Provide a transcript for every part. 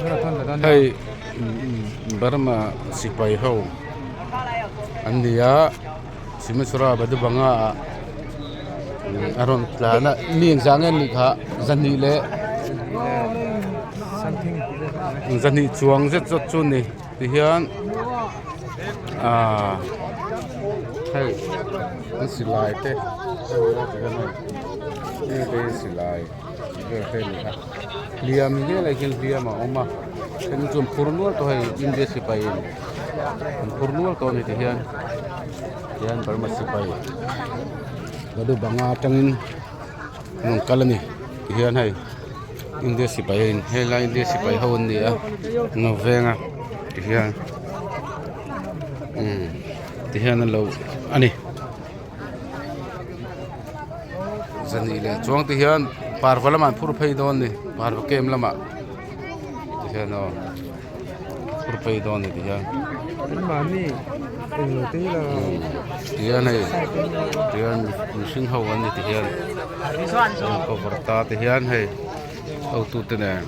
Hei Burma sipai ho an ni a Simichhura Badubanga ah a rawn tlan a mi engzah nge an nih kha zahnih leh zahnih chuang zet zawt chu a ni tihian aaa hei an silai te hei silai vel te a ni a. Hliam nge lai hian hliam a awm a then chu an phur nual tawh hei India sipai in an phur nual tawh a ni tihian tihian Burma sipai Badu banga atangin an rawn kal a ni tihian hei India sipai in helai India sipai ho an ni a an lo veng a tihian umm tihian an lo a ni. Zahnih leh chuang te hian parva lamah an phur phei dawn a ni parva camp lamah ti hian aw phur phei dawn a ni ti hian ti hian hei ti hian mihring ho an ni ti hian an cover ta ti hian hei hotute nen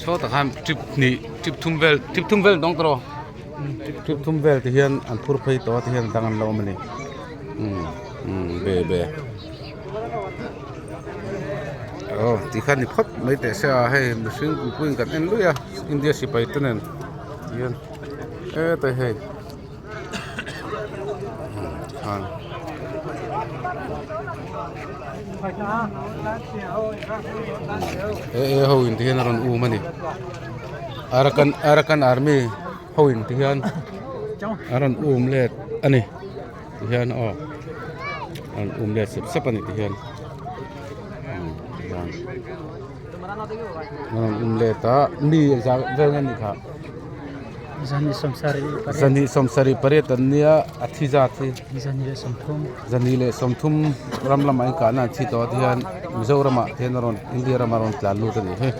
sawtah khan trip hnih trip thum vel trip thum vel an dawng tawh a. Trip thum vel te hian an phur phei tawh a ti hian dang an lo awm a ni umm umm be be aw ti khan ni phawt mai teh se a hei mihring puipuiin kan en lui a India sipai te nen ti hian hetai hei umm khan. E e ho in ti hian a rawn um a ni. Arakan Arakan army ho in ti hian a rawn um let a ni ti hian aw a rawn um let sep sep a ni ti hian umm ti hian a rawn um let a mi engzah vel nge nih kha zahnih sawmsarih pariat an nia a thi zat hi zahnih leh sawmthum ram lamah inkahna an thi tawh a ti hian Mizoramah te hian a rawn India ramah a rawn tlan lut a nih hi.